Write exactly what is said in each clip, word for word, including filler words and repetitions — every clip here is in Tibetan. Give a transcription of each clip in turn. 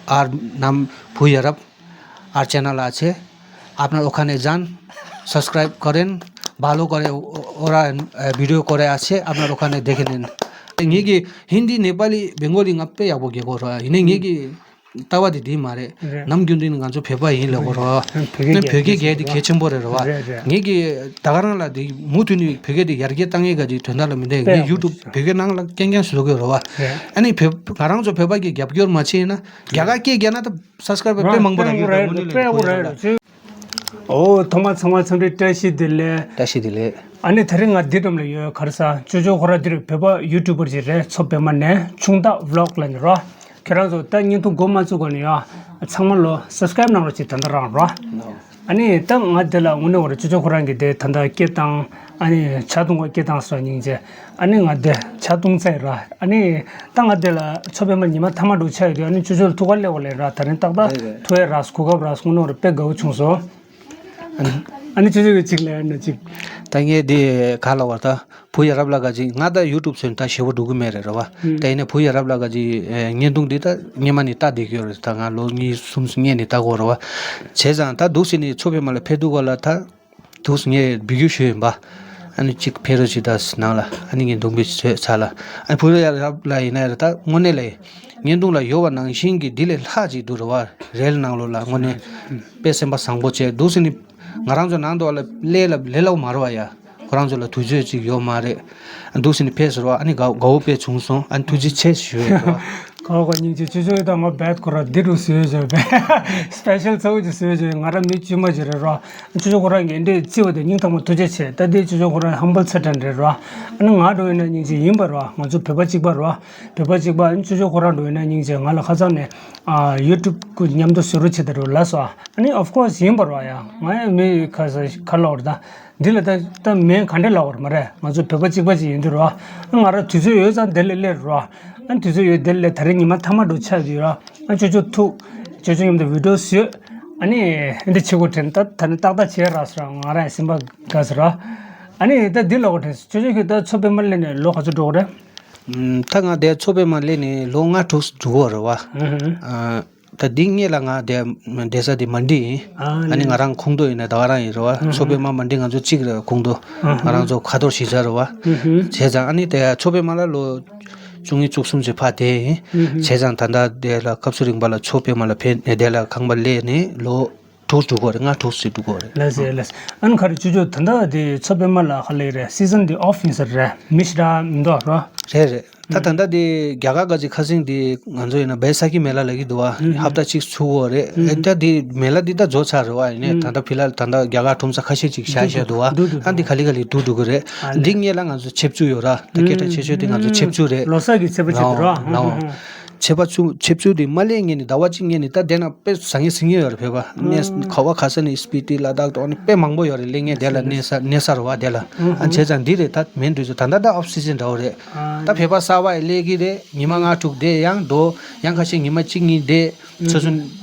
আর নাম ভূঁইয়া রাব। আর চ্যানেল আছে, আপনার ওখানে যান, সাবস্ক্রাইব করেন, ভালো করে ও-, ওরা, এ, ভিডিও করে আছে, আপনার ওখানে দেখে নিন। ངེད་ཀྱི་ཧིན་དི་ནེ་པ་ལི་བེང་གོ་ལི་ང་དཔེ་ཡག་པོ་རྒྱག་གི་ཡོད་རེད་བ། ཡིན་ནའི་ངེད་ཀྱི་ལྟ་བ་དེ་འདི་མ་རེད། རེད། ནམ་རྒྱུན་དུ་ང་ཚོ་བོད་པ་ཡིན་ལབ་གི་ཡོད་རེད་བ། བོད་སྐད་ནི་བོད་སྐད་རྒྱག་དེ་གལ་ཆེན་པོ་རེད་རེད་བ། རེད་རེད། ངེད་ཀྱི་ད་ག་རང་ལ་དེ་མུ་མཐུད་ནས་བོད་སྐད་དེ་ཡར་རྒྱས་བཏང་ཡས་ག་ཅིག་དོན་དག་ལ་མི་འདུག་དཔེ་ངས་ཡག་པོ་ཡུ་ཊུབ་བོད་སྐད་ནང་ལ་རྐྱང་རྐྱང་བཟོ་གི་ཡོད་རེད་བ། རེད། ཨ་ནི་བོད་ང་རང་ཚོ་བོད་པ་གི་རྒྱབ་སྐྱོར་མ་བྱས་ན། རྒྱ་གར་སྐད་རྒྱག་ན་ད་སབ་སི་ཀ་རའི་བར་དཔེ་མང་པོ་རག་གི་ཡོད་རེད། དངོས་གནས་ལ་དཔེ་ཡག་པོ་རེད། ཨོ། ཐོག་མ་ཚང་མ་འཚམས་འདྲི་བཀྲ་ཤིས་བདེ་ལེགས། བཀྲ་ཤིས་བདེ་ལེགས། ཨ་ནི་དེ་རིང་ང་འདི་འགྲམ་ལ་ཡོད། ག་རེ་ཟེར། ཅོ་ཅོ་ཁོ་རང་འདིར་བོད་པ་ཡུ་ཊུབ་པར་ཅིག་རེད། མཚོ་པདྨ་ནས་ཆུང་བདག་བི་ལོག་ལབ་ནས་རོ། ཁྱེད་རང་ཚོ་ད་བརྙན་ཐུང་འགོ་མ་བཙུགས་གོང་ནས་ཡ་ཚང་མ་ལོ་སབ་སི་ཀ་རའིབ་གནང་རོགས་གྱིས། ད་ལྟ་རང་རོ། ཨ་ནི་ད་ང་འདི་ལ་དངོས་གནས་ཁོ་རང་ཅོ་ཅོ་ཁོ་རང་གི་དེ་ད་ལྟ་སྐད་བཏང་། ཨ་ནི་ཇ་འཐུང་བ་སྐད་བཏང་སོང་། སྙིང་རྗེ། ཨ་ནི་ང་འདི་ཇ་འཐུང་ཚར་ར། ཨ་ནི་ད་ང་འདི་ལ་མཚོ་པདྨ་ཉི་མ་ཐ་མ་འདྲ་ཆགས་ཡོད་དུས། ཨ་ནི་ཅོ་ཅོ་ལ་ཐུགས་ཁུར་སླེབས་པ་ལས་ར། ད་རིང་ཏག་ཏག་རེད་རེད། ཐུགས་ཡག་རག་སོང་། གོ་སྐབས་རག་སོང་། དངོས་གནས་ཁོ་རང་དཔེ་དགའ་བོ་བྱུང་སོང་། ཨ་ནི་ཅོ་ཅོ་གིས་གཅིག་ལབ་ན་གཅིག་ད་ངས་འདི་ག་ལབ་དགོས་རེད། ད་བུ་ཡ་རབས་ལགས་ག་ཅིག་ང་ད་ཡུ་ཊུབ་ཚོན་ད་ཞེ་པོ་འགྲོ་གི་མེད་རེད་རེད་བ། ཨུམ། ད་ཡིན་ནའི་བུ་ཡ་རབས་ལགས་ག་ཅིག་ཨེ་བརྙན་ཐུང་འདི་ད་སྔོན་མ་ནས་ལྟ་བསྡད་ཀྱི་ཡོད་རེད། ད་ང་ལོ་གཉིས་གསུམ་སྔོན་ནས་ལྟ་གི་ཡོད་རེད་བ། བྱས་ཙང་ད་འདུག་སེ་ནས་མཚོ་པདྨ་ལ་ཕེབས་དུས་སྐབས་ལ་ད། དུས་ངས་འབོད་སྐུལ་ཞུས་ཡིན་པ། ཨ་ནི་གཅིག་ཕེབས་རོགས་བྱེད་དང་ནང་ལ། ཨ་ནི་ངས་འདུག་སེ་བཟོས་ཚར་ལ། ཨ་ནི་བུ་ཡ་རབས་ལགས་ཡིན་ན་ཡང་ད་དངོས་གནས་ལ་བརྙན་ཐུང་ལ་ཡོད་པ་ནང་བཞིན་གྱི་འདི་ལས་ལྷག་ཅིག་འདུག་རེད་བ། རེད་ལ་ནང་ལོགས་ལ་དངོས་གནས་དཔེ་སེམས་པ་བཟང་པོ་བྱས། འདུག་སེ་ནི་ང་རང་ཚོ་ནང་དུ་བ་ལ་ལས་ལ་ལས་སླ་པོ་མ་རེད་བ་ཡ། ཁོ་རང་ཚོ་ལ་དུས་ཚོད་ཅིག་ཡོད་མ་རེད། འདུག་སེ་ནི་ཕེབས་ཟེར་བ། ཨ་ནི་དགའ་དགའ་བོ་དཔེ་བྱུང་སོང་། ཨ་ནི་ཐུགས་རྗེ་ཆེ་ཞུ་ཡོད་རེད་བ། ཁོ་ཁོ་སྙིང་རྗེ། ཅོ་ཅོ་ཡིས་ད་ང་རྦད་ཁོ་ར་འདི་རུ་བཟོས་བྱས་པས། སི་པེ་ཤལ་ཚ་བོ་ཅིག་བཟོས་བྱས། ང་ར་མི་དཀྱུས་མ་ཅིག་རེད་རོ། ཅོ་ཅོ་ཁོ་རང་གིས་འདི་བརྩི་བ་དེ་སྙིང་ཐག་པ་ཐུགས་རྗེ་ཆེ། ད་འདི་ཅོ་ཅོ་ཁོ་རང་ཧམ་བྷལ་ཚད་འདྲ་རེད་རོ། ཨ་ནི་ང་འདྲ་བོ་ཡིན་ན་སྙིང་རྗེ་ཡིན་པ་རོ། ང་ཚོ་བོད་པ་གཅིག་པ་རོ། བོད་པ་གཅིག་པ། ཨ་ནི་ཅོ་ཅོ་ཁོ་རང་འདྲ་བོ་ཡིན་ན་སྙིང་རྗེ། ང་ལ་ཁ་སང་ནས་ཨ་ཡུ་ཊུབ་ཀྱི་མཉམ་དུ་བཟོ་རོགས་བྱེད་ད་རོ་ལབ་སོང་། ཨ་ནི་ཨོཕ་ཀོ་སི་ཡིན་པ་རོ་ཡ། ང་ཡང་མི་ཁ་ས་ཁ་ལོ་ར་ད། འདི་ལ་ད་ད་མིང་ག་འདྲ་ལབ་དགོས་རེད་མ་རེད། ང་ཚོ་བོད་པ་གཅིག་པ་ཅིག་ཡིན་དུས་རོ། ང་རང་དུས་ཚོད་ཡོད་ཙང་དེ་ལ་སླེབས་རོ། ཨ་དུས་ཚོད་ཡོད་དེ་ལ་སླེབས། ད་རེས་ཉི་མ་ཐ་མ་འདྲ་ཆགས་ཡོད་རོ། ཨ་ཅོ་ཅོ་ཐུག་ཅོ་ཅོ་མཉམ་དུ་བི་ཌི་ཡོ་བཟོས། ཨ་ནི་འདི་བྱེད་དགོས་དྲན། ད་ད་ནི་ཏག་ཏག་བྱས་ར་ཟེར། ང་རང་ཡང་སེམས་པ་དགའ་ཟེར་རོ། ཨ་ནི་ད་འདི་ལབ་དགོས་དྲན། ཅོ་ཅོ་ཁྱོད་ད་མཚོ་པདྨ་སླེབས་ནས་ལོ་ག་ཚོད་འགྲོ་གི་རེད། ཨམ། ད་ང་དེ་མཚོ་པདྨ་སླེབས་ནས་ལོ་ལྔ་དྲུག་འགྲོ་གི་རེད་བ། ཨ་ཧུ། ཨ། ད་འདི་སྔོན་ལ་ང་དེ་བསྡད་ས་དེ་མན་ཌི་ཡིན། ཨ་ནི་ང་རང་ཁོངས་གཏོགས་ཡིན་ན་ད་ག་རང་ཡིན་རེད་བ། མཚོ་པདྨ་མན་ཌི་ང་ཚོ་གཅིག་རེད། ཁོངས་གཏོགས། ང་རང་ཚོ་ཁ་ཐོར་གཞིས་ཆགས་རེད་བ། བྱས་ཙང་ཨ་ནི་དེ་མཚོ་པདྨ་ལ་ལོ་བཅུ་གཉིས་བཅུ་གསུམ་ཙམ་ཕར་བསྡད་ཡིན། བྱས་ཙང་ད་ལྟ་དེ་ལ་སྐབས་སུ་རིང་པ་ལ་མཚོ་པདྨ་ལ་ཕེབས་ནས་དེ་ལ་ཁང་པ་གླས་ནས་ལོ་དྲུག་འགྲོ་གི་རེད། ལྔ་དྲུག་ཙམ་འགྲོ་གི་རེད། ལགས་སེ་ལགས་སེ། ཨ་ནི་ག་རེ་ཅོ་ཅོ་ད་ལྟ་དེ་མཚོ་པདྨ་ལ་ཧ་ལས་རེད། སི་ཛན་དེ་ཨོཕ་ཡིན་ས་རེད། མི་ཞེ་དྲག་མི་འདུག་རོ། རེད་རེད། ད་ད་ལྟ་དེ་རྒྱ་གར་ག་ཅིག་ཁ་སང་དེ་ང་ཚོ་ཡིན་ན་བེ་ས་ཁི་མེ་ལ་ལབ་ཀྱི་འདུག་བ། ཧབ་ཏ་གཅིག་ཚུགས་ཡོད་རེད། ཨེ་ད་དེ་མེ་ལ་འདི་ད་རྫོགས་ཚར་རེད་བ། ཡིན་ནའི་ད་ལྟ་ཕི་ལ་ད་ལྟ་རྒྱ་གར་ཁྲོམ་ས་ཁ་ཤས་ཅིག་བཞག་བཞག་འདུག་བ། ཨ་འདི་ག་ལེ་ག་ལེ་འགྲོ་འགྲོ་གི་རེད། འདི་སྔོན་ལ་ང་ཚོ་ཆིབས་བསྒྱུར་ཡོད་ར། ད་སྐད་གྲགས་ཆེ་ཤོས་དེ་ང་ཚོ་ཆིབས་བསྒྱུར་རེད། ལོ་གསར་གྱི་ཚེས་པ་ཅིག་འདུག་ར། ལའོ། ཆིབས་བསྒྱུར་ཆིབས་བསྒྱུར་དེ་མ་སླེབས་སྔོན་ནས་ཟླ་བ་གཅིག་སྔོན་ནས་ད་དེ་ན་དཔེ་ཟང་ངེ་ཟིང་ངེ་ཡོད་རེད། བོད་པ་གནས་ག་བ་ག་ས་ནས་སྤི་ཏི་ལ་དྭགས་དོག་ནས་དཔེ་མང་པོ་ཡོད་རེད། སླེབས་མཁན་དེ་ལ་གནས་ས་གནས་ས་རེད་བ། དེ་ལ་ཨ་བྱས་ཙང་འདི་རེད། ད་མེན་དུས་ཚོད་ད་ལྟ་ད་ཨོཕ་སི་ཛན་འདྲ་བོ་རེད། ད་བོད་པ་གསར་པ་ཡི་སླེབས་ཀྱི་རེད། ཉི་མ་ལྔ་དྲུག་བསྡད་ཡང་འགྲོ། ཡང་ཁ་ཤས་ཉི་མ་གཅིག་གཉིས་བསྡད། ཚོ་ཚོ་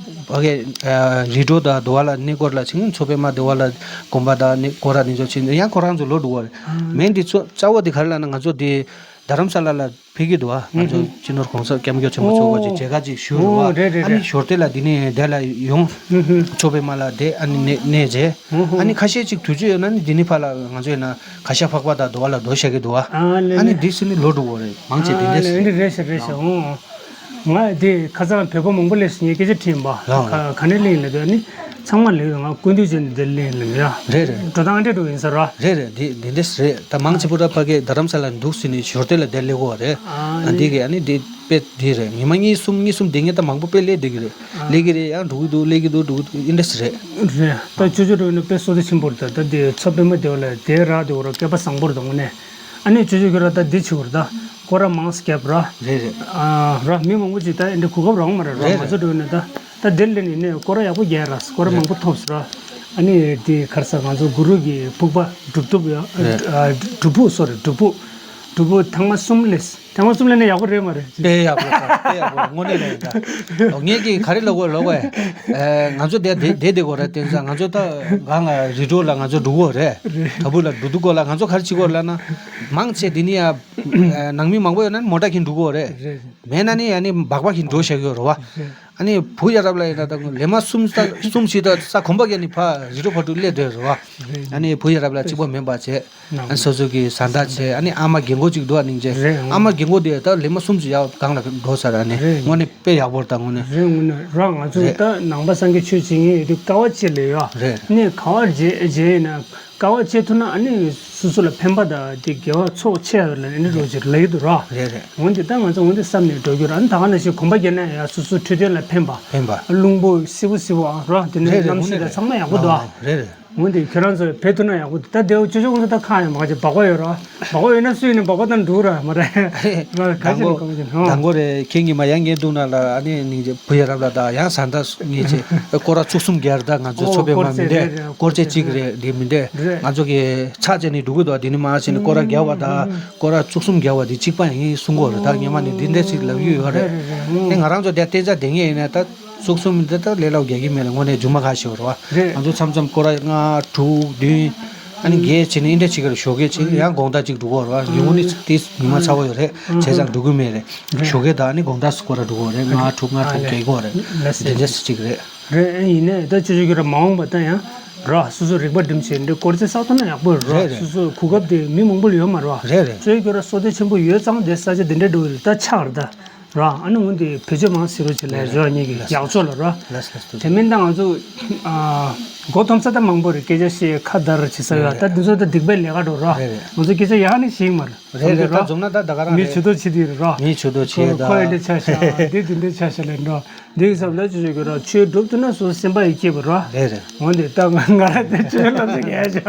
ཕ་གི་རི་ཁྲོད་དང་དུ་བ་ལ་གནས་སྐོར་ལ་ཕྱིན། མཚོ་པདྨ་དུ་བ་ལ་དགོན་པ་དང་གནས་སྐོར་ར་ནི་ཚོ་ཕྱིན། ཡང་ཁོ་རང་ཚོ་ལོག་འགྲོ་གི་རེད། མེན་འདི་ཚོ་རྩ་བ་དེ་ག་རེ་ལབ་ན་ང་ཚོ་དེ་རྡ་རམ་ས་ལ་ལ་ཕེབས་ཀྱི་འདུག་བ། ང་ཚོ་སྤྱི་ནོར་གོང་ས་སྐྱབས་མགོན་ཆེན་པོ་མཆོག་གི་མཇལ་ཁ་ཅིག་ཞུ་རུ་བ། ཨ་ནི་ཞོར་དེ་ལ་འདི་ནས་དེ་ལ་ཡོང་། མཚོ་པདྨ་ལ་བསྡད། ཨ་ནི་གནས་གནས་མཇལ། ཨ་ནི་ཁ་ཤས་ཅིག་དུས་ཚོད་ཡོད་ན་ནི་འདི་ནས་ཕར་ལ་ང་ཚོ་ཡིན་ན་གར་ཞ་འཕགས་པ་དང་དུ་བ་ལ་འགྲོ་བཞག་གི་འདུག་བ། ཨ་ནི་འདི་སུ་ནི་ལོ་འགྲོ་གི་རེད། མང་ཆེ་འདི་འདྲས་རེད། རེད་ཤག་རེད་ཤག་ཨོ། ང་འདི་ཁ་སང་བོད་པ་མང་པོ་སླེབས་སོང་། ངས་སྐད་ཆ་དྲིས་ཡིན་པ། ལའོ། ག་ག་ནས་སླེབས་ཡིན་ལབ་དུས་ཨ་ནི། ཚང་མ་ལེགས། ང་སྐུ་མདུན་ཅན་འདིར་སླེབས་ལ་ཡ། རེད་རེད། འགྲོ་སྟངས་འདྲ་འགྲོ་ཡིན་ས་ར། རེད་རེད། འདི་འདི་འདྲས་རེད། ད་མང་ཆེ་བོ་ད་ཕ་གི་རྡ་རམ་ས་ལ་འདུག་ཟེར་ནས་ཞོར་དེ་ལ་འདིར་སླེབས་ཀྱི་ཡོད་རེད། ཨ་ཨ་འདི་གི་ཨ་ནི་འདི་དཔེ་འདི་རེད། ཉི་མ་གཉིས་གསུམ་གཉིས་གསུམ་འདི་ངས་ད་མང་པོ་དཔེ་སླེབས་བསྡད་ཀྱི་རེད། ཨ་སླེབས་ཀྱི་རེད། ཡང་འགྲོ་གི་འདུག་སླེབས་ཀྱི་འདུག་འགྲོ་གི་འདུག་འདི་འདྲས་རེད། རེད། ད་ཅོ་ཅོ་འགྲོ་ཡིན་ན་དཔེ་བསོད་བདེ་ཆེན་པོ་རེད། ད་ད་འདི་མཚོ་པདྨ་དེ་བ་ལ་དེ་རག་དེ་བ་ར་སྐལ་པ་བཟང་པོ་རེད། ད་དངོས་གནས། ཨ་ནི་ཅོ་ཅོ་ཁྱོད་ར་ད་འདི་བྱེད་དགོས་རེད། ད་སྐོར་ར་མང་ཙམ་རྒྱབ་ར། རེད་རེད། ཨ་ར་མི་མང་པོ་ཅིག་ད་འདི་གོ་སྐབས་རག་མ་རེད་ར། རེད་ང་རེད། ཚོ་འགྲོ་ཡིན་ན་ད། ད་དེ་ལས་ནི་ནས་སྐོར་ར་ཡག་པོ་རྒྱག་ར། སྐོར་ར་མང་པོ་ཐོབ་སོང་ར། ཨ་ནི་དེ་ག་རེ་ཟེར། ང་ཚོ་གུ་རུ་གི་ཕུག་པ་སྒྲུབ་ཐུབ་ཡ། རེད། ཨ་སྒྲུབ་ཕུག་སོ་རེད། སྒྲུབ་ཕུག་སྒྲུབ་ཕུག་ཐེངས་མ་གསུམ་སླེབས། ཐེངས་མ་གསུམ་སླེབས་ན་ཡག་པོ་རེད་མ་རེད། དཔེ་ཡག་པོ་ད་དཔེ་ཡག་པོ་དངོས་གནས་ལ་ཡིན་ད། ངས་ཀྱི་ག་རེ་ལབ་དགོས་ལབ་དགོས། ཨེ་ང་ཚོ་དེ་དེ་དེ་དེ་གོ་ར་བསྟན་ཙང་ང་ཚོ་ད་གང་ལ་རི་ཁྲོད་ལ་ང་ཚོ་འགྲོ་གོ་རེད། རེད། ད་བུ་ལ་འགྲོ་འདུག་གོ་ལ་ང་ཚོ་ག་རེ་བྱེད་གོ་ལབ་ན། མང་ཆེ་དེ་ནི་ཡ་ནང་མི་མང་པོ་ཡོད་ན་མོ་ཊ་གིས་འགྲོ་གོ་རེད། རེད། མེད་ན་ནི་ཡ་ནི་སྦག་སྦག་གིས་འགྲོ་བཞག་གི་ཡོད་རེད་བ། རེད། ཨ་ནི་བུ་ཡ་རབས་ལ་ཡིན་ན་ད་ལས་མ་གསུམ་ས་གསུམ་བཞི་ད་ས་གོམ་པ་བརྒྱབ་ནས་ཕར་རི་ཁྲོད་བར་དུ་སླེབས་བསྡད་རེད་བ། རེད། ཨ་ནི་བུ་ཡ་རབས་ལ་གཅིག་པ་མིན་པ་བྱས། ཨ་ནི་སོ་སོ་གི་བཟའ་ཟླ་བྱས། ཨ་ནི་ཨ་མ་རྒན་གོག་ཅིག་འདུག་ཨ་ནི་བྱས། རེད། ཨ་མ་རྒན་གོག་དེ་ད་ལས་མ་གསུམ་བཞི་ཡར་སྒང་ལ་འགྲོ་ས་ར་ནི། རེད། དངོས་གནས་དཔེ་ཡག་པོ་རེད་ད་དངོས་གནས། རེད། དངོས་གནས་ར་ང་ཚོ་རེད། ད་ནང་པ་སངས་རྒྱས་ཆོས་བྱེད་མཁན་ཡོད་དུས་དཀའ་བ་སྤྱི་ལས་ཡོད། རེད། གནས་ག་བར་མཇལ་མཇལ་ཡིན་ན། དཀའ་བ་སྤྱད་ཐུབ་ན་ཨ་ནི་སོ་སོ་ལ་ཕན་པ་དང་དེ་དགེ་བ་ཚོགས་ཆེ་བ་ལ་ཨ་ནི་རོགས་ཅིག་ལ་ཡོད་དུ་ར། རེད་རེད། འོན་ཏེ་ད་ང་ཚོ་འོན་ཏེ་བསམ་ནས་འགྲོ་རྒྱུ་ར་ཨ་ནི་ད་ག་ནང་བཞིན་གོམ་པ་བརྒྱབ་ན་ཡང་སོ་སོ་འཕྲོད་བསྟེན་ལ་ཕན་པ། ཕན་པ། རླུང་བུ་བསིལ་པོ་བསིལ་པོ་ཨ་ར་དེ་ནས་རེད་རེད། གནམ་གཤིས་དང་ཚང་མ་ཡག་པོ་འདུག་ཨ། རེད་རེད། འོན་ཏེ་ཁྱོད་རང་ཚོ་བེད་ཐུབ་ན་ཡག་པོ་འདུག་ད་དེ་ཅོ་ཅོ་ཁོང་ཚོ་ད་ཁ་ཡང་མ་གཅིག་སྦག་པ་ཡོད་ར། སྦག་པ་ཡོད་ན་སུ་ཡིན་ན་སྦག་པ་དང་འགྲོ་ར་མ་ར། ང་ག་ཅི་ལ་གོམ་ཅི་ཧོ། དང་པོ་རེད་ཁྱེད་ཉི་མ་ཡང་ངའི་འདུག་ན་ལ་ཨ་ནི་ནིང་བུ་ཡ་རབས་ལ་ད་ཡང་ཟ་འདྲ་ངེས་ཆེ་སྐོར་ར་བཅུ་གསུམ་བརྒྱབ་རེད། ད་ང་ཚོ་ཨོ་ཚོ་པའི་མ་སྐོར་མི་ཚེ་འདྲ་རེད་རེད། སྐོར་ཚེ་གཅིག་རེད་འདི་མི་འདྲ་རེད། ང་ཚོ་གི་ཚགས་ཆེ་ནི་འགྲོ་གི་འདུག་འདི་ནི་མ་ཟིན་ནི་སྐོར་ར་བརྒྱབ་པ་ད་སྐོར་ར་བཅུ་གསུམ་བརྒྱབ་པ་འདི་གཅིག་པ་ཡིན་གསུང་གོ་རེད། ད་ཉི་མ་ནི་འདི་འདྲ་ཞིག་ལབ་ཡོད་ཡོད་རེད། ཨེ་ང་རང་ཚོ་དེ་བསྟན་ཆ་དེ་ངེས་ཡིན་ན་ད་བཅུ་གསུམ་འདི་ད་ལས་སླ་པོ་རྒྱག་གི་མེད་ལ་དངོས་གནས་རྒྱུ་མ་ཁ་ཤས་རེད་བ། རེད། ང་ཚོ་མཚམས་མཚམས་སྐོར་ར་ལྔ་དྲུག་བདུན། ཨ་ནི་བརྒྱད་བྱས་ནས་ཨིན་འདྲ་ཅིག་གར་ཞོགས་ཀས་བྱས་ནས་ཡང་དགོང་དག་ཅིག་འགྲོ་གི་རེད་བ། ཡིན་ནི་དེ་ཉི་མ་ཚ་བོ་ཡོད་རེད། བྱས་ཙང་འགྲོ་གི་མེད་རེད། རེད། ཞོགས་ཀས་དང་ཨ་ནི་དགོང་དག་སུ་སྐོར་ར་འགྲོ་གི་རེད། ལྔ་དྲུག་ལྔ་དྲུག་བརྒྱད་གོ་རེད། ལགས་སེ། དེ་འདྲ་ཅིག་རེད། རེད། ཨེ་ཡིན་ནའི་ད་ཅོ་ཅོ་ཁྱོད་རང་མ་འོངས་པ་ད་ཡང་ར་སོ་སོ་རིག་པ་སྒྲིམ་བྱས་འདི་སྐོར་ཚེ་ས་ཐོག་ན་ཡག་པོ་རེད་ར། རེད་རེད། སོ་སོ་གོ་སྐབས་དེ་མི་མང་པོ་ལ་ཡོད་མ་རེད་བ། རེད་རེད། ཅོ་ཅོ་ཁྱོད་རང་བསོད་བདེ་ཆེན་པོ་ཡོད་ཙང་དེ་ས་ཆ་དེ་འདྲ་འགྲོ་གི་རེད། ད་ཆགས་རེད་ད། ར་ཨ་ནི་འོན་ཏེ་བེད་སྤྱོད་མང་ཟེར་རོ་ཅིག་ལས་རོ་གཉིས་ཀྱི་ལགས་སོ། ཡག་ཕྱོགས་ལ་ར། ལགས་སོ་ལགས་སོ། དེ་མིན་ད་ང་ཚོ་ཨ་མགོ་འཐོམ་ས་ད་མང་པོ་རེད། སྐད་ཆ་བཤད་ཁ་བརྡ་ར་བྱེད་ས་ཡོད། རེད་ད་རེད། འདི་ཚོ་ད་སྡིག་པའི་ལས་ཀ་འགྲོ་ར། རེད་རེད། ང་ཚོ་སྐད་ཆ་ཡག་ནི་ཞིག་མ་རེད། རེད་རེད། ད་འཛོམས་ན་ད་ད་ག་རང་མི་རེད། ཇུས་གཏོགས་བྱེད་དུས་རེད་ར། མི་ཇུས་གཏོགས་བྱེད་ད། ཁོ་ཁོ་ཡི་འདི་ཆ་ཤ་འདི་འདི་འདི་ཆ་ཤ་ལས་འགྲོ། འདི་གི་ཚབ་ལ་ཅི་ཞིག་གི་ར་ཆོས་སྒྲུབ་ཐུབ་ན་སོ་སོ་སེམས་པ་ཡི་སྐྱིད་པ་ར། རེད་རེད། འོན་ཏེ་ད་ང་ང་ར་དེ་ཆོས་ལ་ཟེར་གི་ཡ་ཤ་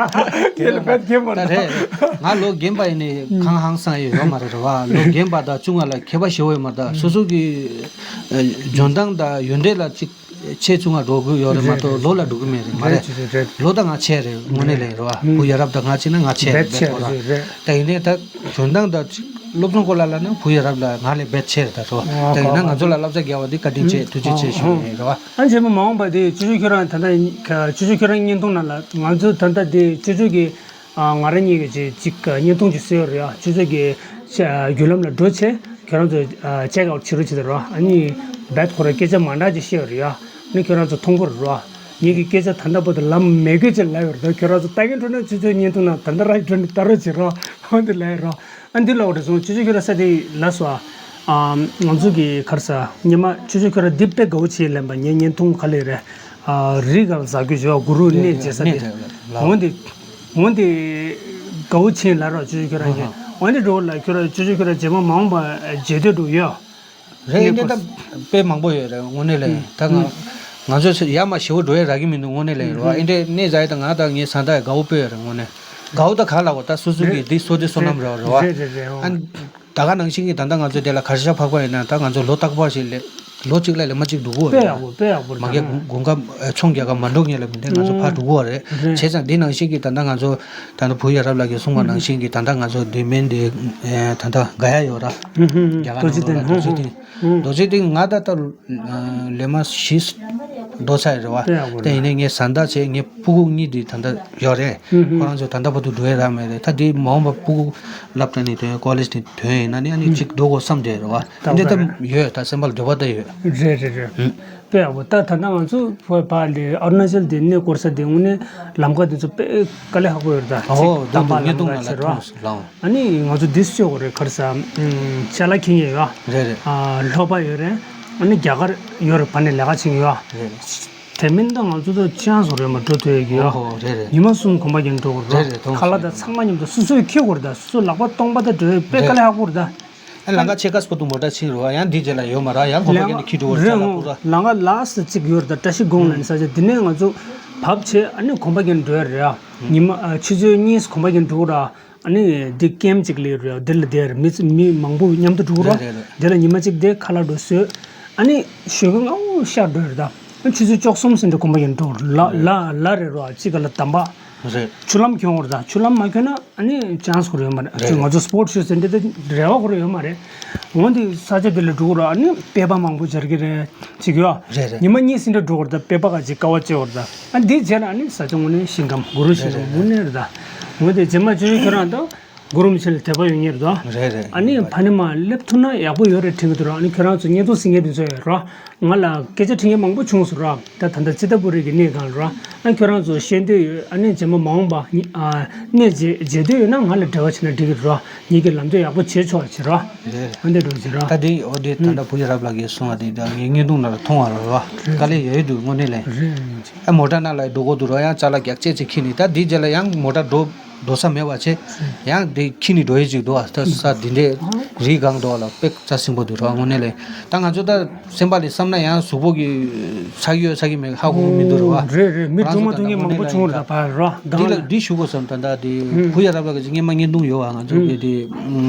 དེ་ལ་བད་གེ་མ་ད་རེད། ང་ལོ་རྒན་པ་ཡིན་ནི་ཁང་ཧང་སང་ཡོད་ཡོད་མ་རེད་ར་བ། ལོ་རྒན་པ་དང་ཆུང་བ་ལ་ཁྱད་པར་ཞེ་པོ་ཡོད་མ་རེད། ད་སོ་སོ་གི་ཨ་འཇོན་ཐང་དང་ཡོན་ཏན་ལ་ཅིག་ཆེ་ཆུང་ང་འགྲོ་དགོས་ཡོད་རེད་མ་གཏོགས་ལོ་ལ་འགྲོ་གི་མེད་རེད་མ་རེད། རེད་རེད། ལོ་ད་ང་ཆེ་རེད་དངོས་གནས་ལས་རེད་བ། བུ་ཡ་རབས་ད་ང་ཆེ་ན་ང་ཆེ་རེད་རྦད་ཁོ་ར། རེད་རེད། ད་ཡིན་ནའི་ད་འཇོན་ཐང་ད་ཅིག་སློབ་སྦྱོང་སྐོར་ལ་ལབ་ན་བུ་ཡ་རབས་ལ་ང་ལས་རྦད་ཆེ་རེད་ད་རོ། ཨ་ད་ཡིན་ན་ང་ཚོ་ལ་བསླབ་བྱ་རྒྱག་པ་འདི་བཀའ་དྲིན་ཆེ་ཐུགས་རྗེ་ཆེ་ཞུ་ཡིན་རེད་བ། ཨ་རྗེས་མ་མ་འོངས་པ་དེ་ཅོ་ཅོ་ཁྱོད་རང་ད་ལྟ་ཅོ་ཅོ་ཁྱོད་རང་བརྙན་ཐུང་ནང་ལ་ང་ཚོ་ད་ལྟ་དེ་ཅོ་ཅོ་གི་ཨ་ང་རང་གཉིས་ཀྱི་ཅིག་ཅིག་བརྙན་ཐུང་ཅིག་བཟོས་ཡོད་རེད་ཡ། ཅོ་ཅོ་གི་བརྒྱུད་ལམ་ལ་འགྲོ་ཆེ་ཁྱོད་རང་ཚོ་ཅེག་ཨའུཊ་བྱེད་རོགས་བྱེད་དེ་རོ། ཨ་ནི་རྦད་ཁོ་རང་སྐད་ཆ་མ་འདྲ་ཅིག་བཤད་ཡོད་རེད་ཡ། ཨ་ནི་ཁྱོད་རང་ཚོ་མཐོང་གི་རེད་རོ། ངེད་ཀྱི་སྐད་ཆ་ད་ལྟ་བར་དུ་ལམ་མེ་གོས་ཅིག་ལབ་ཡོད་རེད་དོ། ཁྱོད་རང་ཚོ་ལྟ་མཁན་འགྲོ་ན་ཅོ་ཅོ་བརྙན་ཐུང་ནང་ད་ལྟ་ར་འགྲོ་ནས་ལྟ་རོགས་བྱེད་རོགས་འོན་ཏེ་ལབ་ཡོད་རོ། ཨ་འདི་ལོག་རེ་སོང་ཅོ་ཅོ་ཁྱོད་ར་ས་དེ་ལ་སོ། ཨ་ང་ཚོ་གི་ཁར་ས་ཉི་མ་ཅོ་ཅོ་ཁྱོད་ར་འདི་དཔེ་དགའ་བོ་བྱེད་ལེན་པ་ངའི་བརྙན་ཐུང་ག་ལེ་རེད། ཨ་རི་ག་ལ་ཟ་རྒྱུ་བྱེད་པ་གུ་རུ་གནས་རེད་རེད། བྱེད་ས་དེ་གནས་རེད་ལ། འོན་ཏེ་འོན་ཏེ་དགའ་བོ་བྱེད་ལ་རོགས་ཅོ་ཅོ་ཁྱོད་ར་ཡིན། ཨ་ཧ། འོན་ཏེ་འགྲོ་ལ་ཁྱོད་ར་ཅོ་ཅོ་ཁྱོད་ར་རྗེས་མ་མ་འོངས་པ་མཇལ་འདོད་འགྲོ་ཡོད། རེད་གནས་འདི་ད་སྐོར་དཔེ་མང་པོ་ཡོད་རེད་དངོས་གནས་ལས། ཨུ། ད་ང་ཨུ། ང་ཚོ་ཡ་མ་ཞེ་པོ་འགྲོ་ཡ་རག་གི་མི་འདུག་དངོས་གནས་ལས་རེད་བ། ཨུ། ཨེ་འདྲས་གནས་ཟ་ཡ་ད་ང་ད་ངའི་བཟའ་ཟླ་ཡ་དགའ་བོ་དཔེ་ཡོད་རེད་དངོས་གནས། དགའ་བོ་ད་ག་ལ་བ་ད་སོ་སོ་གི་རེད། འདི་སོ་དེ་སོ་ནམ་རེད་བ་རེད་བ། རེད་རེད་རེད། ཨ། ཨ་ད་ག་ནང་བཞིན་གྱི་ད་ལྟ་ང་ཚོ་དེ་ལ་གར་ཞག་འཕགས་པ་ཡིན་ན་ད་ང་ཚོ་ལོ་རྟག་པར་ཞིག་ལས་ལོ་གཅིག་ལ་ལས་མ་གཅིག་འགྲོ་གི་ཡོད་དཔེ་རེད། ཡག་པོ་དཔེ་ཡག་པོ་རེད། མ་གི་ད་ང་དགུན་ཁ་ཚོང་རྒྱག་ག་མ་འགྲོ་ངེས་ལ་མི་འདྲ་ང་ཚོ་ཕར་འགྲོ་གི་ཡོད་རེད། རེད། བྱས་ཙང་འདི་ནང་བཞིན་གྱི་ད་ལྟ་ང་ཚོ་ད་ལྟ་བུ་ཡ་རབས་ལགས་ཀྱིས་གསུངས་པ་ནང་བཞིན་གྱི་ད་ལྟ་ང་ཚོ་འདི་མིན་འདི་ད་ལྟ་དགའ་ཡ་ཡོད་ར། རྒྱ་གར་རྡོ་རྗེ་ནང་ལ་གདན། རྡོ་རྗེ་གདན། རྡོ་རྗེ་གདན་ང་ད་ལྟ་ལས་མ་བཞི་འགྲོ་ཚར་ཡོད་རེད་བ། དཔེ་ཡག་པོ་རེད། དེ་ཡིན་ནའི་ངའི་བཟའ་ཟླ་བྱས་ངའི་སྤུ་གུ་གཉིས་འདི་ད་ལྟ་ཡོད་རེད། ཁོ་རང་ཚོ་ད་ལྟ་བར་དུ་འགྲོ་ཡ་རག་མེད་རེད། ད་འདི་མ་འོངས་པ་སྤུ་གུ་སློབ་གྲྭ་ནས་ཐོན་ཀོ་ལེཇ་ནས་ཐོན་ཡིན་ན་ནི་ཨ་ནི་གཅིག་འགྲོ་དགོས་བསམ་བསྡད་རེད་བ། ད་འདི་ད་ཡོད་ད་སེམས་པ་ལ་འདོད་པ་ད་ཡོད། རེད་རེད་རེད། དཔེ་ཡག་པོ་ད་ད་ལྟ་ང་ཚོ་བོད་པ་ལས་ཨ་རུ་ན་ཅལ་དེ་གནས་སྐོར་ས་དེ་དངོས་གནས་ལམ་ཁ་དེ་ཚོ་དཔེ་དཀའ་ལས་ཁག་པོ་ཡོད་རེད་ད། ཨོ་ཅིག་དམ་པ་ལམ་ཁ་ཆེ་རོ། ཨ་ནི་ང་ཚོ་འདི་སུ་ཡོད་རེད་ཁར་ས་ཅ་ལག་འཁྱེར་མཁན་ཡོད། རེད་རེད། ཨ་སློབ་པ་ཡོད་རེད། ཨ་ནི་རྒྱ་གར་ཡོད་རེད་ཕ་ནས་ལས་ཀ་བྱེད་མཁན་ཡོད། རེད། དེ་མིན་ད་ང་ཚོ་ད་ཅང་སོ་རེད་མ་འགྲོ་ཐུབ་ཡ་གི་ཡོད། ཨོ་ཧོ་རེད་རེད། ཉི་མ་གསུམ་གོམ་པ་རྒྱག་འགྲོ་དགོས་རེད། རེད་རེད། ཁ་ལག་ད་ཚང་མ་མཉམ་དུ་སོ་སོས་འཁྱེར་དགོས་རེད་ད། སོ་སོ་ལག་པ་སྟོང་པ་ད་འགྲོ་ཡ་དཔེ་དཀའ་ལས་ཁག་པོ་རེད་ད། ཨ་ལམ་ཁ་ཆེ་ཁ་སྤུ་ཏུ་མོ་ཊ་ཕྱིན་རོ་ཡང་འདི་རྗེས་ལ་ཡོད་མ་ར་ཡང་གོམ་པ་རྒྱག་ནས་འཁྱེར་འགྲོ་དགོས་རེད། ལམ་ཁ་ལ་སི་གཅིག་ཡོད་རེད་ད། བཀྲ་ཤིས་སྒང་ལ་ནི་ས་ཆ་དེ་ནས་ང་ཚོ་བབས་བྱས་ཨ་ནི་གོམ་པ་རྒྱག་འགྲོ་ཡ་རེད་ཨ། ཉི་མ་ཨ་ཆུ་ཚོད་གཉིས་གོམ་པ་རྒྱག་འགྲོ་དགོས་ར། ཨ་ནི་འདི་ཀེམ་གཅིག་སླེབས་རེད། འདི་ལ་བསྡད་རེད། མི་ཚེ་མི་མང་པོ་མཉམ་དུ་འགྲོ་གི་རེད། རེད་རེད། འདི་ལ་ཉི་མ་གཅིག་བསྡད་ཁ་ལག་འགྲོ་བཟོས། ཨ་ནི་ཞོགས་ཀ་སྔ་པོ་ཤར་འགྲོ་རེད་ད། ཨ་ཆུ་ཚོད་བཅུ་གསུམ་ཟིན་འདྲ་གོམ་པ་ཡིན་འགྲོ་ལ་ལ་ལ་རེད་རོ། གཅིག་ག་ལ་དམ་པ། རེད། ཆུ་ལམ་གྱོན་རེད་ད། ཆུ་ལམ་མ་གྱོན་ན་ཨ་ནི་ཅང་སི་ཁོ་རེད་མ་རེད། རེད། ང་ཚོ་སྤོར་ཊི་ཤུ་ཟེར་འདྲ་དེ་རེ་བ་ཁོ་རེ་ཡོད་མ་རེད། འོན་ཏེ་ས་ཆ་དེ་ལ་འགྲོ་གི་ར་ཨ་ནི་དཔེ་པ་མང་པོ་སྦྱར་གི་རེད། ཅིག་ཡོད། རེད་རེད། ཉི་མ་གཉིས་ཟིན་འདྲ་འགྲོ་གི་རེད་ད། དཔེ་པ་ག་ཅིག་དཀའ་བ་སྤྱད་ཡོད་རེད་ད། ཨ་འདི་རྗེས་ལ་ཨ་ནི་ས་ཆ་དངོས་གནས་ཞིང་ཁམས་གུ་རུ་ཞིང་ཁམས་དངོས་གནས་རེད་ད། འོན་ཏེ་རྗེས་མ་ཅོ་ཅོ་ཁྱོད་རང་ད། གུ་རུ་མི་ཆེན་ལ་དད་པ་ཡོད་མཁན་རེད་དོ། རེད་རེད། ཨ་ནི་ཕ་ནི་མ་སླེབས་ཐུབ་ན་ཡག་པོ་ཡོད་རེད་དྲན་གྱི་འདུག་ར། ཨ་ནི་ཁྱོད་རང་ཚོ་བརྙན་ཐུང་གཟིགས་མཁན་དེ་ཚོ་ཡོད་ར། ང་ལ་སྐད་ཆ་དྲི་མཁན་མང་པོ་བྱུང་སོང་ར། ད་ད་ལྟ་ཙི་ཏ་པུ་རི་གི་གནས་སྒང་ར། ཨ་ཁྱོད་རང་ཚོ་ཤེས་འདོད་ཡོད། ཨ་ནི་རྗེས་མ་མ་འོངས་པ་ནི་ཨ་གནས་མཇལ་མཇལ་འདོད་ཡོད་ན་ང་ལ་འབྲེལ་བ་བྱས་ན་འགྲིག་གི་ར། ངེད་ཀྱི་ལམ་སྟོན་ཡག་པོ་བྱེད་ཆོག་བྱེད་ར། རེད། ཨ་འདི་འགྲོ་བྱེད་ར། ད་འདི་འོ་འདི་ད་ལྟ་བུ་ཡ་རབ་ལགས་ཀྱིས་གསུངས་པ་དེ་ད་ངའི་བརྙན་ཐུང་ནང་ལ་མཐོང་བ་རེད་བ། དཀའ་ལས་ཡོད་འདུག་དངོས་གནས་ལས། རེད། ཨ་མོ་ཊ་ནང་ལ་འགྲོ་དགོས་འདུག་ར། ཡང་ཅ་ལག་རྒྱག་ཆས་ཅིག་ཁྱེར་ནས་ད་འདི་རྗེས་ལ་ཡང་མོ་ཊ་འགྲོ་འགྲོ་ས་མེད་པ་བྱས། ཡང་འདི་ཁྱེར་ནས་འགྲོ་ཡས་ཅིག་འདུག་བ། ད་ས་འདི་འདྲའི་རི་སྒང་འདུག་བ་ལ་དཔེ་རྩ་ཆེན་པོ་འདུག་ར། དངོས་གནས་ལས་ད་ང་ཚོ་ད་སེམས་པ་ལས་བསམ་ན་ཡང་གཟུགས་པོ་གི་ཚ་གི་ཡོད་ཚ་གི་མེད་ཧ་གོ་གི་མི་འདུག་ར་བ། རེད་རེད། མི་ང་ཚོ་སྒྲུང་མ་ད་ཐུང་ནས་མང་པོ་བྱུང་ར་ད་ཕར་ར་འདི་སྒང་ལ་ལ། འདི་ཞུ་དགོས་བསམ། ད་ད་འདི་ཧུམ། བུ་ཡ་རབ་ལགས་ཀྱི་སྔས་མ་བརྙན་ཐུང་ཡོད་བ། ང་ཚོ་ཧུམ། གི་འདི་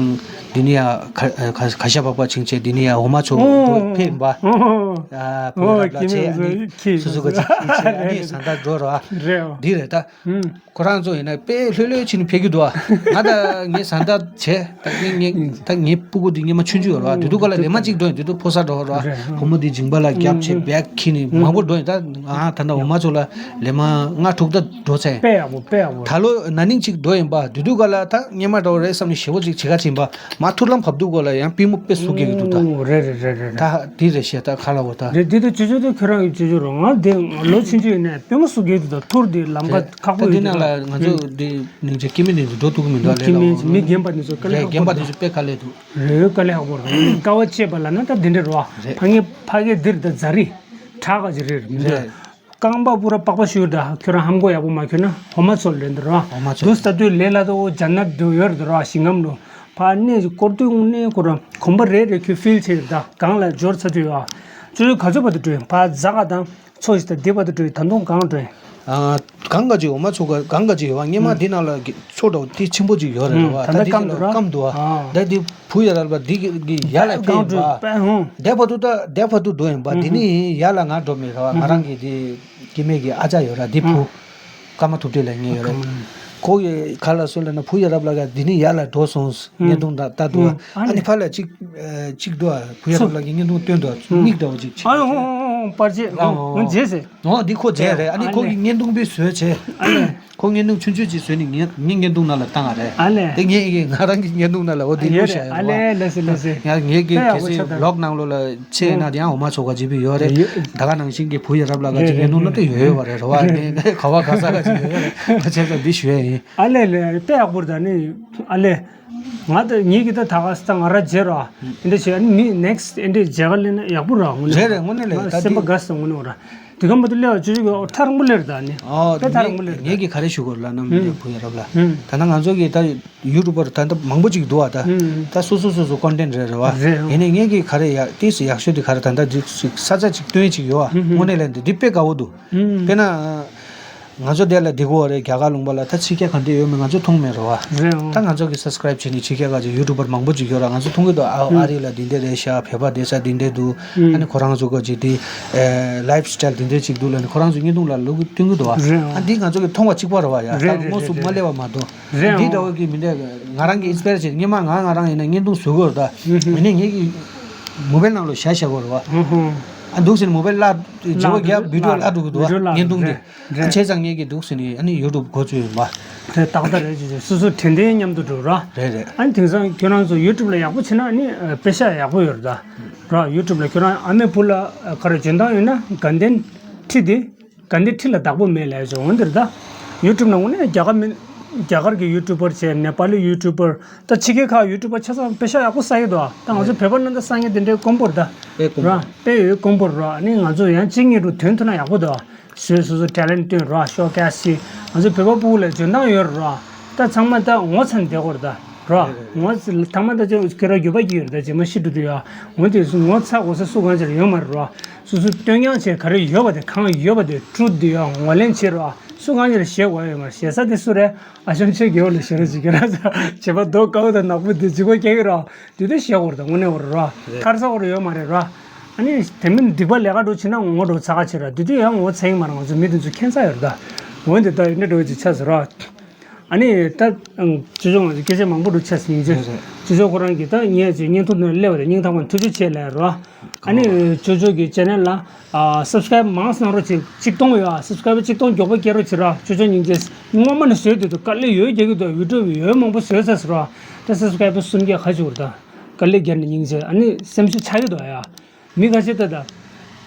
འདི་ནི་ཡ་ག་ག་ག་ཤ་བག་པ་ཆིང་ཆེ་འདི་ནི་ཡ་འོ་མ་ཚོ་ཨོ། ཕེབས་པ། ཨོ། ཨ་བུ་ཨོ་རབ་ལ་ཁྱེད་ཆེ་ཨ་མི་ནི་ཁྱེད་སུ་སུ་ག་ཅིག་ཁྱེད་ཆེ་ཨ་ནི་ཟ་འདྲ་འགྲོ་ར། རེད་འོ། འདི་རེད་ད། ཧུམ། ཁོ་རང་ཚོ་ཡིན་ན་དཔེ་ལྷོད་ལྷོད་ཕྱིན་ཕེབས་ཀྱི་འདུག་ཨ། ང་ད་ངའི་ཟ་འདྲ་བྱས་ད་ངའི་ངའི་ད་ངའི་སྤུ་གུ་འདི་སྔས་མ་ཆུང་ཆུང་ཡོད་ར། དུས་དུ་ག་ལ་ལས་མ་གཅིག་འགྲོ་ཡིན། དུས་དུ་ཕོ་གསར་འགྲོ་ར། རེད། བུ་མོ་འདི་སྦྱིན་པ་ལ་རྒྱབ་བྱས་ཧུམ། བེག་ཁྱེར་ནས་མང་པོ་འགྲོ་ཡིན། ད་ང་ད་ད་འོ་མ་ཚོ་ལ་ལས་མ་ལྔ་དྲུག་ད་འགྲོ་ཚར་ཡིན། དཔེ་ཡག་པོ་དཔེ་ཡག་པོ། ད་ལོ་ན་ནིང་གཅིག་འགྲོ་ཡིན་པ། དུས་དུ་ག་ལ་ད་སྔས་མ་འདྲ་བོ་རེད་བསམ་ནས་ཞེ་པོ་ཅིག་བྱེད་ཁ་ཕྱིན་པ། མ་ཐུར་ལམ་བབས་དུས་སྐོར་ལ་ཡང་པུས་མོ་དཔེ་ཟུག་གི་འདུག་ད། ཨོ་རེད་རེད་རེད་རེད། ད་འདི་རེད་ཤེས་ད་ཁ་ལ་འོ་ད། རེད་འདི་ད་ཅོ་ཅོ་དེ་ཁྱོད་རང་གི་ཅོ་ཅོ་རོ། ང་དེ་ལོ་ཆུང་ཆུང་ཡིན་ནས་པུས་མོ་ཟུག་གི་འདུག་ད། ཐུར་དེ་ལམ་ཁ་རེད། ཁག་པོ་ད་འདི་ཡོད་ནང་འདུག་ལ་ད། ང་ཚོ་འདི་ནིང་ཆེ་སྐྱེ་དམན་དེ་ཚོ་འགྲོ་ཐུབ་ཀྱི་མི་འདུག་ཨ། ལས་སྐྱེ་དམན་ལ་འོ་མི་རྒན་པ་དེ་ཚོ་དཀའ་ལས་རེད། ཁག་རྒན་པོ་པ་དེ་འདུག་ཚོ་དཔེ་དཀའ་ལས་འདུག་རེད་དཀའ་ལས་ཁག་པོ་རེད། དཀའ་བ་སྤྱད་པ་ལ་ན་ད་འདི་འདྲ་རོ། རེད། ཕ་ངེ་ཕ་གི་འདིར་ད་ཛ་རི་བྲག་ག་ཅིག་རེད་མི་འདྲ། རེད། རྐང་པ་པུ་ར་པགས་པ་ཞུ་ད། ཁྱོད་རང་ཧམ་གོ་ཡག་པོ་མ་ཁྱོད་ན་འོ་མ་ཚོ་ལེན་འདི་རོ། འོ་མ་ཚོ་འདུག་ས་དུས་ལས་ལ་དོ་ཇ་ན་དུ་ཡོད་འདི་རོ། ཞིང་ངམ་རོ། ཕ་གནས་སྐོར་དུས་དངོས་གནས་ཁོ་རང་གོམ་པ་རེ་རེ་ཁྱོད་ཕིལ་བྱེད་ད་གང་ལ་འབྱོར་ཚ་དུས་ཨ། ཅོ་ཅོ་ག་ཚོད་བར་དུ་འགྲོ་ཡིན་ཕ་ཛ་ག་དང་ཚོ་ཞིག་ད་འདི་བར་དུ་འགྲོ་ཡིན་ད་དུང་གང་འགྲོ་ཡིན། ཨ་གང་ག་ཅིག་འོ་མ་ཚོ་ག་གང་ག་ཅིག་ཡོད་བ། སྔས་མ་ཧུམ། འདི་ནང་ལ་གི་ཚོ་འདྲ་བོ་དེ་ཆེན་པོ་ཅིག་ཡོད་རེད་ཧུམ། རེད་བ། ད་ད་འདི་གང་ཅིག་འགྲོ་ལ་ར་སྐམ་འདུག་ཨ། ཨ། ད་འདི་བུ་ཡ་རལ་པ་འདི་གི་གི་ཡ་ལ་གང་ཕེབས་འགྲོ་པ། པ་ཧུམ། འདས་བར་དུ་ད་འདས་བར་དུ་འགྲོ་ཡིན་པ། ཧུམ་འདི་ཧུམ། ནི་ཡ་ལ་ང་འགྲོ་མེད་རེད་བ། ཧུམ་ང་རང་ཧུམ། གི་དེ། སྐྱེ་དམན་གྱི་ཨ་ཅག་ཡོད་ར་འདི་ཨ། བུ། ཀརྨ་ཐུབ་བསྟན་ལབ་མཁན་ཡོད་རེད། ཀརྨ། ཁོ་གིས་ག་ལ་གསུངས་ལབ་ན་བུ་ཡ་རབ་ལགས་ཀྱིས་འདི་ནས་ཡར་ལ་འགྲོ་སོང་། ཨུ། བརྙན་ཐུང་ད་ལྟ་འདུག་ཨ། ཨུ། ཨ་ནི་ཕར་ལ་གཅིག་ཨ་གཅིག་འདུག་ཨ། བུ་ཡ་རབ་ལགས་ཀྱིས་བརྙན་ཐུང་སྟོན་འདུག་ཨ། ཨུ། མིག་འདྲ་བོ་ཅིག་བྱས། ཨ་ཨོ་ཨོ་ཨོ་པར་ཆས་ཨོ་ཨོ་ཨོ་མཇལ་ཟེར། ཨོ་འདི་ཁོ་མཇལ་རེད། ཨ་ནི་ཨ་ཁོ་ལེ། གིས་བརྙན་ཐུང་དཔེ་བཟོས་བྱས། ཨ་ལེ། ཁོ་བརྙན་ཐུང་ཆུང་ཆུང་ཅིག་བཟོས་ནས་ངས་ངས་བརྙན་ཐུང་ནང་ལ་བཏང་བ་རེད། ཨ་ལེ། དེ་ངས་ཀྱིས་ང་རང་གི་བརྙན་ཐུང་ནང་ལ་འོ་འདི་ཨ་ཡོད་བླུགས་རེད། བཞག་ཡོད་ཨ་ལེ་རེད་བ། ལགས་སེ་ལགས་སེ། ཡང་ངས་ཀྱིས་དཔེ་ཡག་གལ་པོ་སྲིད་ཆགས་འདུག་བློག་ནང་ལོགས་ལ་ཆེ་ཡིན་ན་དེ་ཡང་འོ་མ་ཚོ་ག་ཅིག་ཡོད་རེད། ཡོད། ད་ག་ནང་བཞིན་གྱི་བུ་ཡ་རབ་ལགས་ཀྱི་རེད་བརྙན་ཐུང་ནང་དུ་ཡོད་ཡོད་པ་རེད་རེད་བ། རེད། ངས་ག་བ་ག་ས་ག་ཅིག་ཡོད་ཡོད་རེད། བྱས་ཙང་འདི་ཞུ་ཡ་ཡིན། ཨ་ལེ་ལེ་དཔེ་ཡག་པོ་རེད། ད་ནི་ཨ་ལེ། ང་ད་ངེད་ཀྱི་ད་ད་ག་ས་ད་ང་ར་མཇལ་རོགས་ཨ། འདི་འདྲ་བྱས་ཨ་ནི་མི་ནེག་སི་ཊི་འདི་འདྲ་མཇལ་ཁ་སླེབས་ན་ཡག་པོ་རེད་དངོས་གནས། རེད་རེད་དངོས་གནས་ལས་ད་སེམས་པ་འདི་དགའ་སོང་དངོས་གནས་ར། དེ་ག་མ་གཏོགས་སླེབས་པ་ཅོ་ཅོ་གི་ཨོ་ཐག་རིང་པོ་སླེབས་རེད་ད་ནི། ཨོ་དཔེ་ཐག་རིང་པོ་སླེབས་རེད། ངེད་ཀྱིས་ག་རེ་ཞུ་དགོས་རེད་ལབ་ན་མི་འདྲ་ཧུམ། བུ་ཡ་རབ་ལགས། ཧུམ། ད་ལྟ་ང་ཚོ་གི་ད་ཡུ་ཊུབ་པར་ད་ལྟ་མང་པོ་ཅིག་འདུག་བ་ད། ཧུམ། ད་སོ་སོ་སོ་སོ་ཀོན་ཊེན་ཊི་རེད་རེད་བ། རེད། ཡིན་ནའི་ངེད་ཀྱིས་ག་རེ་ཡག་ཏིས་ཡག་ཤོས་དེ་ག་རེ་ད་ལྟ་འདི་ཅིག་ས་ཆ་ཅིག་སྟོན་ཅིག་ཡོད་བ། ཧུམ་ཧུམ། དངོས་གནས་ལས་འདི་འདི་དཔེ་དགའ་བོ་འདུག་ཧུམ། དཔེར་ན། ང་ཚོ་འདི་ལ་འདི་གོ་རེད། རྒྱ་གར་ལུང་པ་ལ་ད་ཕྱི་རྒྱལ་ག་འདྲ་ཡོད་མེད་ང་ཚོ་མཐོང་མེད་རེད་བ། རེད་འོང་། ད་ང་ཚོ་གི་སབ་སི་ཀ་རེབ་བྱས་ནས་ཕྱི་རྒྱལ་ག་ཅིག་ཡུ་ཊུབ་པར་མང་པོ་ཅིག་ཡོད་ར། ང་ཚོ་མཐོང་གི་འདུག་ཨ། ཨུ། ཨ་རི་ལ་འདི་འདྲ་རེད་ཤག་བོད་པ་བསྡད་ས་འདི་འདྲ་འདུག་ཨུ། ཨ་ནི་ཁོ་རང་ཚོ་ག་ཅིག་དེ་ཨེ་ལའིབ་སི་ཊའིལ་འདི་འདྲ་ཅིག་འདུག་ལབ་ནས་ཁོ་རང་ཚོ་བརྙན་ཐུང་ལ་ལོག་གི་སྟོན་གི་འདུག་བ། རེད་འོང་། ཨ་འདི་ང་ཚོ་གི་མཐོང་བ་གཅིག་པ་རེད་བ་ཡ། རེད་ད་རེད་དངོས་སུ་རེད་མ་རེད། སླེབས་པ་མ་གཏོགས། རེད་འདི་འདྲ་འོང་། བོ་གི་མི་འདྲ་ང་རང་གི་ཨིན་སི་པ་ཡར་བྱས་སྔོན་མ་ང་ང་རང་ཡིན་ན་བརྙན་ཐུང་བཟོ་གི་ཡོད་རེད་ད། ཨུ་ཧུ། ཡིན་ནའི་ངེད་ཀྱི་མོ་བེལ་ནང་ལ་བཞག་བཞག་གི་ཡོད་རེད་བ། ཨུ་ཧུ། ཨ་འདུག་ཟེར་ནས་མོ་བེལ་བརླག་བརྗེ་པོ་རྒྱག་བི་ཌིའོ་བརླག་འགྲོ་གི་འདུག་བ། བི་ཌིའོ་བརླག་བརྙན་ཐུང་འདི། རེད། ཨ་བྱས་ཙང་ངེད་ཀྱིས་འདུག་ཟེར་ནས་ཨ་ནི་ཡུ་ཊུབ་འགོ་བཙུགས་ཡིན་པ། རེད། ཏག་ཏག་རེད་ཅེས་སོ་སོ་དྲན་རྟེན་མཉམ་དུ་འགྲོ་ར། རེད་རེད། ཨ་ནི་དེང་སང་ཁྱོད་རང་ཚོ་ཡུ་ཊུབ་ལ་ཡག་པོ་བྱེད་ན་ཨ་ནི་དཔེ་ཤག་ཡག་པོ་ཡོད་རེད་ད། ར་ཡུ་ཊུབ་ལ་ཁྱོད་རང་ཨ་མའི་བུ་ལ་ག་རེ་འཇོན་ཐང་ཡོད་ན་དགའ་ལྡན་ཁྲི་དེ། དགའ་ལྡན་ཁྲི་ལ་བདག་པོ་མེད་ལབ་ཡ་ཅིག་འོང་འདིར་ད། ཡུ་ཊུབ་ནང་དངོས་གནས་རྒྱ་གར་མི། རྒྱ་གར་གྱི་ཡུ་ཊུབ་པར་བྱས་ནེ་པ་ལི་ཡུ་ཊུབ་པར་ད་ཕྱི་རྒྱལ་ཁག་ཡུ་ཊུབ་པར་ཆ་ཚང་དཔེ་ཤག་ཡག་པོ་བསགས་ཡོད་དོ། ད་ང་ཚོ་བོད་པ་ནང་ད་བསགས་མཁན་དེ་འདྲའི་དཀོན་པོ་རེད་ད། དཔེ་དཀོན་པོ། ར་དཔེ་ཡོད་དཀོན་པོ་རེད་ར། ཨ་ནི་ང་ཚོ་ཡང་གཅིག་གཉིས་རུ་ཐོན་ཐུབ་ན་ཡག་པོ་འདུག་སོས་སོ་སོ་ཊེ་ལེན་ཊ་སྟོན་ར་ཤོ་ཀེ་སི་བྱེད། ང་ཚོ་བོད་པ་ཕྲུ་གུ་ལ་འཇོན་ཐང་ཡོད་རེད་ར། ད་ཚང་མ་ད་ངོ་ཚ་ནས་བསྡད་དགོས་རེད་ད། ར་ངོ་ཚ་ཐ་མ་ད་ཅིག་ཁྱོད་རང་འགྱོད་པ་སྐྱེ་ཡོད་རེད་ད། རྗེས་མ་ཤི་འགྲོ་དུས་ཡ་འོན་ཏེ་ངོ་ཚ་དགོས་ས་སུ་གང་ཅིར་ཡོད་མ་རེད་ར། སོ་སོ་བསྟོད་བསྔགས་བྱས་ག་རེ་ཡོད་པ་དེ་གང་ཡོད་པ་དེ་ཊུ་རུ་ཐི་དེ་ཡང་ངོས་ལེན་བྱེད་རོགས། སུ་གང་ཡིན་ཞེད་དགོས་ཡོད་མ་རེད། ཞེད་ས་དེ་སུ་རེད། ཨ་ཞང་ཆོས་དགེ་བ་ལ་ཞེད་རོགས་བྱེད་ཀྱི་ར། བྱེད་པ་རྡོ་དཀར་པོ་དང་ནག་པོ་དེ་ལྗིད་ཁོག་སྐྱེ་གི་ར། དེ་དུས་ཞེད་དགོས་རེད་ད། དངོས་གནས་བར་ར། རེད། ཁར་ས་བར་ཡོད་མ་རེད་ར། ཨ་ནི་དེ་མིན་སྡིག་པ་ལས་ཀ་འགྲོ་ཕྱིན་ན་ངོ་འགྲོ་ཚ་ཁ་ཆེ་ར། དེ་དུས་ཡང་ངོ་ཚ་ཡིན་མ་རེད། ང་ཚོ་མི་དེ་ཚོ་ཁྱད་མཚར་ཡོད་རེད་ད། འོན་ཏེ་ད་ཡིན་འདྲ་འགྲོ་ཅིག་ཆགས་ཟེར་ར། ཨ་ནི་ད་ཅོ་ཅོ་ང་ཚོ་སྐད་ཆ་མང་པོ་འདུག་ཆ་སྙིང་རྗེ། རེད་རེད། ཅོ་ཅོ་ཁོ་རང་གིས་ད་ངས་ཅིག་བརྙན་ཐུང་ནང་སླེབས་པ་དང་སྙིང་ཐག་པ་ནས་ཐུགས་རྗེ་ཆེ་ལབ་རོ། ཨ་ནི་ཅོ་ཅོ་གི་ཅེ་ནལ་ལ་ཨ་སབ་སི་ཀ་རའེབ་མང་ཙམ་གནང་རོགས་བྱེད། གཅིག་སྟོང་ཡོད་ཨ། སབ་སི་ཀ་རའེབ་གཅིག་སྟོང་མགྱོགས་པོ་སྐྱེལ་རོགས་བྱེད་རོ། ཅོ་ཅོ་སྙིང་རྗེ། སྔོན་མ་ནས་བཟོས་བསྡད་འདུག་དཀའ་ལས་ཡོད་རྒྱག་གི་འདུག་ཡུ་ཊུབ་ཡོད་མང་པོ་བཟོས་ཚར་ཟེར་རོ། ད་སབ་སི་ཀ་རའེབ་སུམ་བརྒྱ་ཁ་ཅིག་འོར་ད་དཀའ་ལས་བརྒྱབ་ནས་སྙིང་རྗེ། ཨ་ནི་སེམས་ཤུགས་ཆག་གི་འདུག་ཡ། མི་ཁ་ཤས་ད་ད།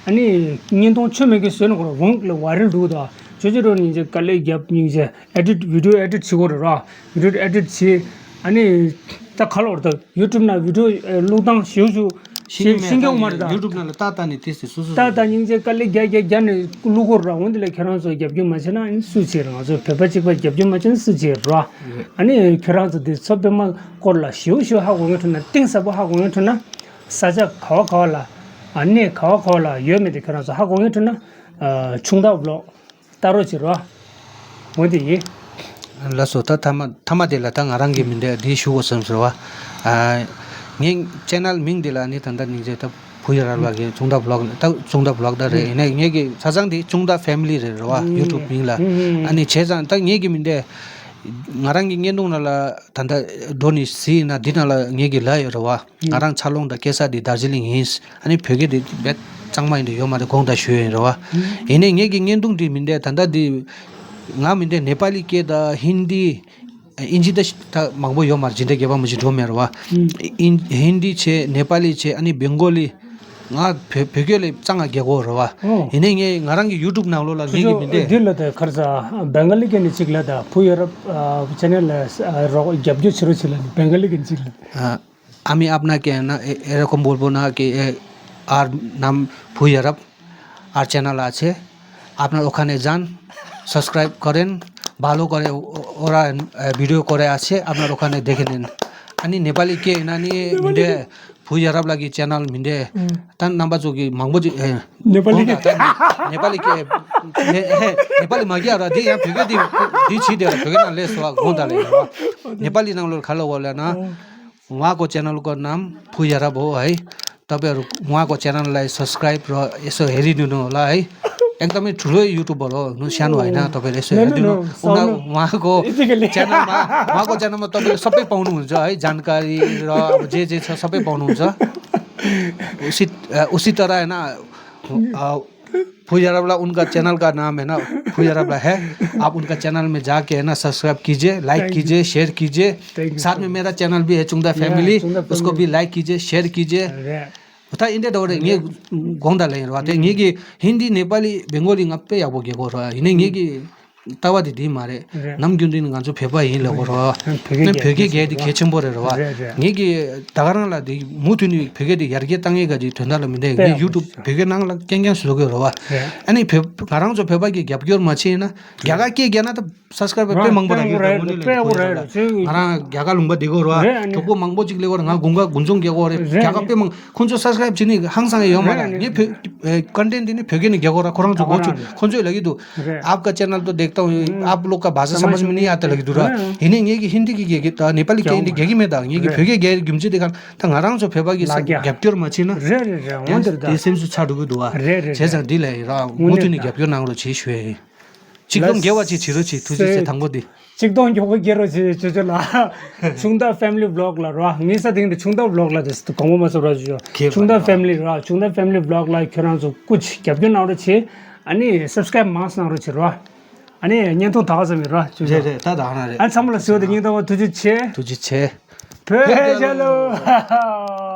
ཨ་ནི་བརྙན་ཐུང་ཆོ་མེད་ཀི་བཟོས་ན་ཁོ་རང་རོང་ལ་ཝའི་རལ་འགྲོ་གི་འདུག་ཅོ་ཅོ་རོ་སྙིང་རྗེ། དཀའ་ལས་བརྒྱབ་སྙིང་རྗེ། ཨེ་ཌིཊ་བི་ཌི་ཡོ་ཨེ་ཌིཊ་བྱེད་དགོས་རེད་རོ། བི་ཌི་ཡོ་ཨེ་ཌིཊ་བྱེད། ཨ་ནི་ད་ག་ལོར་ད་ཡུ་ཊུབ་ནང་བི་ཌི་ཡོ་ཨེ་བླུག་སྟངས་ཞེའུ་ཞུ། ཤེས་ཤེས་ཤེས་མཁན་མ་རེད་ད། ཡུ་ཊུབ་ནང་ལ་ཏག་ཏག་ནས་དེ་སི་སུ་སུ་ད་ད་སྙིང་རྗེ། དཀའ་ལས་རྒྱག་རྒྱག་རྒྱག་ནས་བླུག་དགོས་ར། འོན་ཏེ་ལས་ཁྱེད་རང་ཚོ་རྒྱབ་སྐྱོར་མ་བྱས་ན་ཨ་ནི་སུས་བྱེད་ར། ང་ཚོ་བོད་པ་གཅིག་པ་རྒྱབ་སྐྱོར་མ་བྱས་ན་སུས་བྱེད་ར། ཨ་ནི་ཁྱེད་རང་ཚོ་དེ་ཚོ་པད་མ་སྐོར་ལ་ཞེའུ་ཞེའུ་ཧ་གོ་མཁན་འཁྲུལ་ན། གཏིང་ཟབ་པོ་ཧ་གོ་མཁན་འཁྲུལ་ན། ས་ཆ་ག་བ་ག་བ་ལ། ཨ་གནས་ག་བ་ག་བ་ལ་ཡོད་མེད་དེ་ཁྱེད་རང་ཚོ་ཧ་གོ་མཁན་འཁྲུལ་ན། ཨ་ཆུང་བདག་བི་ལོག་ལྟ་རོགས་བྱེད་རོགས། འོ་དེ་ཡིན། ལགས་སོ། ད་ཐ་མ་ཐ་མ་དེ་ལ་ད་ང་རང་གི་མི་འདྲ་འདི་ཞུ་དགོས་བསམ་ཟེར་བ། ཨ་ངའི་ཅེ་ནལ་མིང་དེ་ལ་ནི་ད་ལྟ་སྙིང་རྗེ་ད་བུ་ཡ་རབས་ལགས་ཀྱི་ཆུང་བདག་བི་ལོག་ད་ཆུང་བདག་བི་ལོག་ད་རེད། ཡིན་ནའི་ངེད་ཀྱི་ཆ་ཚང་དེ་ཆུང་བདག་ཕེ་མི་ལི་རེད་རེད་བ། ཡུ་ཊུབ་མིང་ལ། ཨ་ནི་བྱས་ཙང་ད་ངེད་ཀྱི་མི་འདྲ་ང་རང་གི་བརྙན་ཐུང་ནང་ལ་ད་ལྟ་འགྲོ་ནི་ཟིན་ན་འདི་ནང་ལ་ངེད་ཀྱི་ལ་ཡོད་རེད་བ། ང་རང་འཚར་ལོངས་དང་སྐྱེས་ས་དེ་དར་ཇི་ལིང་ཡིན། ཨ་ནི་བོད་སྐད་དེ་རྦད་གཙང་མ་ཡིན་དུ་ཡོད་མ་རེད། དགོངས་དག་ཞུ་ཡིན་རེད་བ། ཡིན་ནའི་ངེད་ཀྱི་བརྙན་ཐུང་དེ་མི་འདྲ་ད་ལྟ་དེ་ང་མི་འདྲ་ནེ་པ་ལི་སྐད་དང་ཧིན་དི། ཨིན་ཇི་ད་ད་མང་པོ་ཡོད་མ་རེད། ཇི་འདྲ་རྒྱབ་པ་མ་ཤེས་འགྲོ་མེད་རེད་བ། ཨིན་ཧིན་དི་བྱས། ནེ་པ་ལི་བྱས། ཨ་ནི་བེང་གོ་ལི། ང་བོད་བོད་སྐད་ལས་གཙང་ང་རྒྱག་གོ་རེད་བ། ཨོ། ཡིན་ནའི་ངས་ང་རང་གི་ཡུ་ཊུབ་ནང་ལོགས་ལ་ངེད་ཀྱི་མི་འདྲ། འདི་ལ་ད་ཁར་ས་བེང་ག་ལི་སྐད་ནས་གཅིག་ལ་ད་བུ་ཡ་རབས་ཨ་ཅེ་ནལ་ལ་ཨ་རོགས་རྒྱབ་སྐྱོར་བྱེད་རོགས་བྱེད་ལ་ནི་བེང་ག་ལི་སྐད་ནས་གཅིག་ལ། ཨ། आमी আপনাকে না এ- এরকম বলবো না কি এ- আর নাম ভূঁইয়া রাব, আর চ্যানেল আছে, আপনার ওখানে যান, সাবস্ক্রাইব করেন, ভালো করে ও- ওরা এ, ভিডিও করে আছে, আপনার ওখানে দেখে নিন। अनि नेपाली के नानी मिन्डे भुइँ हराब लागि च्यानल मिन्डे तन नम्बर चोकी मांगबो जी नेपाली के नेपाली के नेपाली मागिया र दि यहाँ भेगे दि दि छि दे र भेगे न ले सो गोंदा ले नेपाली नंग लो खालो वाला ना। उहाँको च्यानलको नाम भुइँ हराब हो है। तपाईँहरू उहाँको च्यानललाई सब्स्क्राइब र यसो हेरिदिनु होला है। एकदमै ठुलो युट्युबर हो, हुनु सानो होइन। तपाईँहरू यसो हेरिदिनु। उहाँ उहाँको च्यानलमा उहाँको च्यानलमा तपाईँले सबै पाउनुहुन्छ है, जानकारी र अब जे जे छ सबै पाउनुहुन्छ। उसी उसी तरह होइन। भुइँ हराबला उनका च्यानलका नाम होइन, भुइँ हराबला है। आप उनका च्यानलमा जाके होइन, सब्स्क्राइब किजिए, लाइक किजिए, सेयर किजिए। साथमा मेरा च्यानल भी है चुङ्दा फ्यामिली, उसको भी लाइक किजिए, सेयर किजिए। उता इन्डिया दौरे ङे गोंदा ले रवा ते ङे कि हिन्दी नेपाली बेङ्गोली ङप्पे याबो गेको र हिने ङे कि तवा दिदी मारे नम गुन्दिन गान्चो फेपा हि लगो र। न फेगे गेदि खेचेम बोरे रवा। ङे कि तगरन ला दि मुतुनि फेगे दि यारगे तंगे गदि थन्दा ल मिन्दे ङे युट्युब फेगे नङ ला क्याङ क्याङ सुलोगे रवा। अनि फे गाराङ जो फेपा कि ग्याप ग्योर माछे न ग्यागा के ग्याना त सब्स्क्राइबर पे मंगबो रागे त मुनि ले। ང་རང་རྒྱ་གར་ལུང་པ་འདི་གོ་ར། གྲོགས་པོ་མང་པོ་ཅིག་ལེ་གོ་ར། ང་དགུན་ཁ་དགུན་ཚོང་རྒྱག་གོ་རེད། རྒྱ་གར་དཔེ་མང་ཁོང་ཚོ་སབ་སི་ཀ་རེབ་བྱེད་ནི་ཧང་སང་ཡོད་མ་རེད། ངས་བོད་ཀོན་ཊེན་ཊི་འདི་ནི་བོད་སྐད་ནས་རྒྱག་གོ་ར། ཁོ་རང་ཚོ་གོ་ཆོད་ཁོང་ཚོས་ལབ་ཀྱི་འདུག आपका चैनल तो देखता हूँ, आप लोग का भाषा समझ में नहीं आता ལབ་ཀྱི་འདུག་ར། ཡིན་ནའི་ངས་ཀྱི་ཧིན་དི་གི་རྒྱག་གི་ད་ནེ་པ་ལི་སྐད་འདི་རྒྱག་གི་མེད། ད་ངས་ཀྱི་བོད་སྐད་རྒྱག་རྒྱུ་མཚན་དེ་ག་ད་ང་རང་ཚོ་བོད་པ་གི་རྒྱབ་སྐྱོར་མ་བྱེད་ན་རེད་རེད་རེད། འོན་ཏེ་ར་དེ་སེམས་སུ་ཆགས་འགྲོ་གི་འདུག་བ། རེད་རེད་རེད། བྱས་ཙང་འདི་ལས་ར་མུ་མཐུད་ནས་རྒྱབ་སྐྱོར་གནང་རོགས་བྱེད་ཞུ་ཡ་ཡིན། ཆིག་སྟོང་བརྒལ་བ་ཅིག་བྱེད་རོགས་བྱེད། ཐུགས་རྗེ་ཆེ། དང་པོ་འདི། ཆིག་སྟོང་མགྱོགས་པོ་བརྒལ་རོགས་བྱེད། ཅོ་ཅོ་ལགས། ཆུང་བདག་ཕེ་མི་ལི་བི་ལོག་ལ་རོ། ངེད་ས་དེང་དུ་ཆུང་བདག་བི་ལོག་ལ་དེ་དུ་གོང་མ་མ་སོ་ར་ཅོ་ཅོ། ཆུང་བདག་ཕེ་མི་ལི་རོ། ཆུང་བདག་ཕེ་མི་ལི་བི་ལོག་ལ་ཁྱོད་རང་ཚོ་སྐུ་མཁྱེན་རྒྱབ་སྐྱོར་གནང་རོགས་བྱེད། ཨ་ནི་སབ་སི་ཀ་རེབ་མང་ཙམ་གནང་རོགས་བྱེད་རོ། ཨ་ནི་བརྙན་ཐུང་ད་ག་ཙམ་ཡིན་རོ་ཅོ་ཅོ། རེད་རེད། ད་ད་ག་ན་རེད། ཨ་ཚང་མ་ལ་ཟེར་བ་དེ་སྙིང་ཐག་པ་ཐུགས་རྗེ་ཆེ། ཐུགས་རྗེ་ཆེ། བོད་རྒྱལ་ལོ།